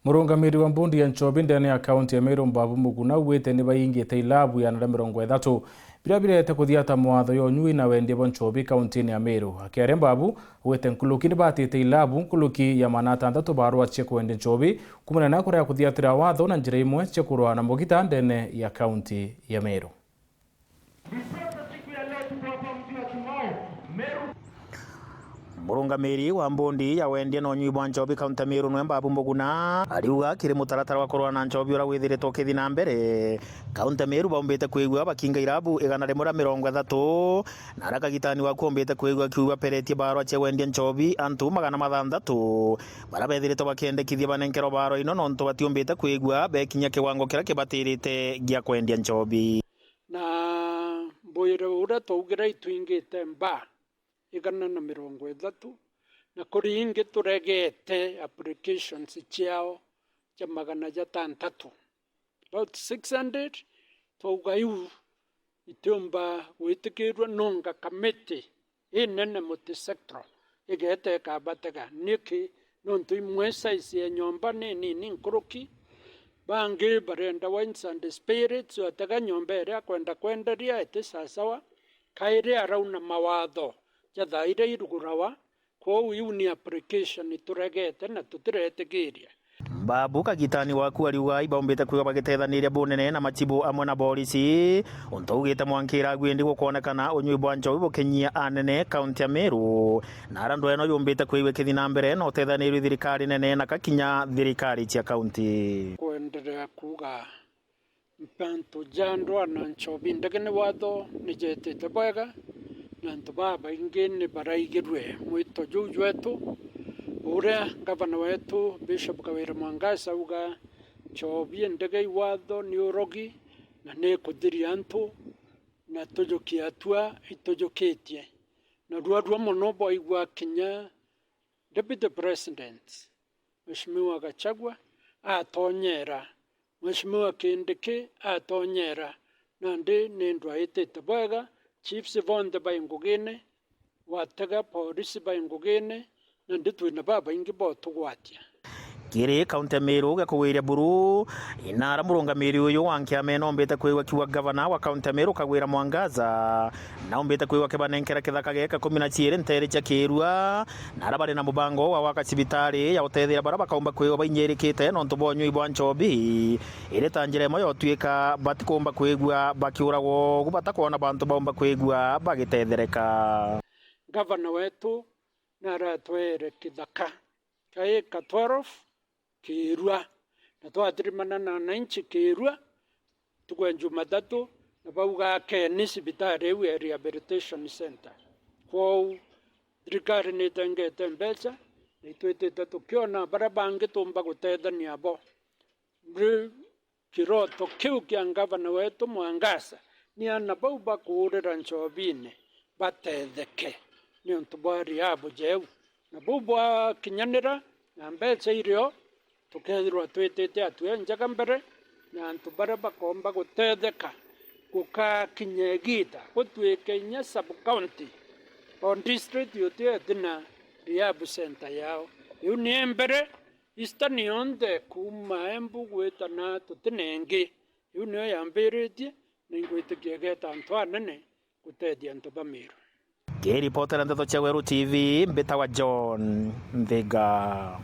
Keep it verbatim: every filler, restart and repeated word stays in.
Murungamiri wa mbundi ya nchobi ndene ya kaunti ya Meru, Mbabu Muguna, augite ni baingite ilabu igana ria mirongo ithatu biria birete kuthiata mawatho ya unyui na wendia bwa nchobi kauntini ya Meru. Akiaria, Mbabu augite nkuruki ni batite ilabu nkuruki ya magana atantatu barua cia kwendia nchobi, kumana na kurega kuthiatira watho na njira imwe cia kurwa na mugita ndene ya kaunti ya Meru. Murungamiri wa mbundi ya wendia na unyui bwa nchobi kaunti ya Meru nwe Mbabu Muguna ariuga kiri mutaratara wa kurwa na nchobi uria withiritwe ukithi na mbere, kaunti ya Meru baumbite kwigua bakinga irabu igana rimwe ria mirongo ithatu, na ara kagitani waku umbite kwigua akiuga peretie barua cia wendia nchobi antu magana mathantatu baria bethiritwe bakiendekithia banenkerwa barua ino nontu batiumbite kwigua bekinya kiwango kiria kibatirite gia kwendia nchobi. Na mbwire uria twaugire itwingite mba igana na mirongo ithatu, na kuri ingi turegete applications ciao cia magana jatantatu, about six hundred. Twauga iu itiumba gwitikirua nonga kamiti inene multi-sectoral igeta ikabatega. Niki? Nontu imwe size ya nyomba ni nini nkuruki, bangi barenda wines and spirits, otega nyomba iria akwenda kwenderia iti sasawa, kairi arauna mawatho ja thaa iria irugurawa. Kwou iu ni application turegete na tutiretikiria. Mbabu kagitani waku ariuga ibaumbite kwigua bagitethaniria bunene na machibu amwe na borisi, untu augite mwanka iragu indi gukwonekana unyui bwa nchobi bukinyia anene kaunti ya Meru, na ara ndweno yumbite kwigua ikithi na mbere na utethanirua thirikari nene na kakinya thirikari cia kaunti. Kwenderea kuuga antu ja ndwaa na nchobi ndege ni watho ni jetite bwega, na antu babaingi ni baraigirue mwito juu jwetu, uria ngavana wetu Bishop Kawira Mwangaza auga, nchobi ndege i watho ni urogi na ni ikuthiria antu, na tujukie atua itujukitie. Na ruarua mono bwaigua kinya Deputy President, Mheshimiwa Gachagua atonyera, Mheshimiwa Kindiki atonyera, nandi ni ndwaitite bwega, chiefs bonthe bai ngugine, watega polisi bai ngugine, nandi twina babaingi botugwatia. Kiri kaunti ya Meru gakugwiria buru, inara murungamiri uyu wa nkiama ino ombite kwigua kiuga gavana wa kaunti ya Meru Kagwira Mwangaza, na ombite kwigua kibanenkera kithaka geka kumi na ciiri nteere cia Kirua, na ara bari na mubango wa gwaka cibitari ya gutethera baria bakaumba kwigua bainyirikite nontu bwa unyui bwa nchobi, iri ta njira imwe ya utuika batikumba kwigua bakiuragwa ugu batakwona bantu baumba kwigua bagitethereka. Gavana wetu naratwere kithaka ka eka twelve Kirua, na twatirimana na wananchi Kirua ntuku ya Jumatatu, na bauga akeni cibitari iu ya rehabilitation center. Kwou thirikari nitengete mbeca, na itwitite tukiona baria bangi tumba gutethania bo. Riu kiroto kiu kia ngavana wetu Mwangaza ni ana bau bakuurira nchobine batetheke niuntu bwa riabu jeu, na bau bwakinyanira na mbeca irio, tukethirwa twitite atua njega mbere, na antu baria bakomba gutetheka gukakinya igiita gutwike inya sub county o district yothe itina rehab center yao. Iu ni mbere Eastern yonthe kuuma Embu gwita na tutina ingi. Iu niyo yambiritie, na ingwitikia igeta antu anene gutethia antu ba Meru. Ngiripotera ndeto cia Weru T V, mbitawa John Nthiga.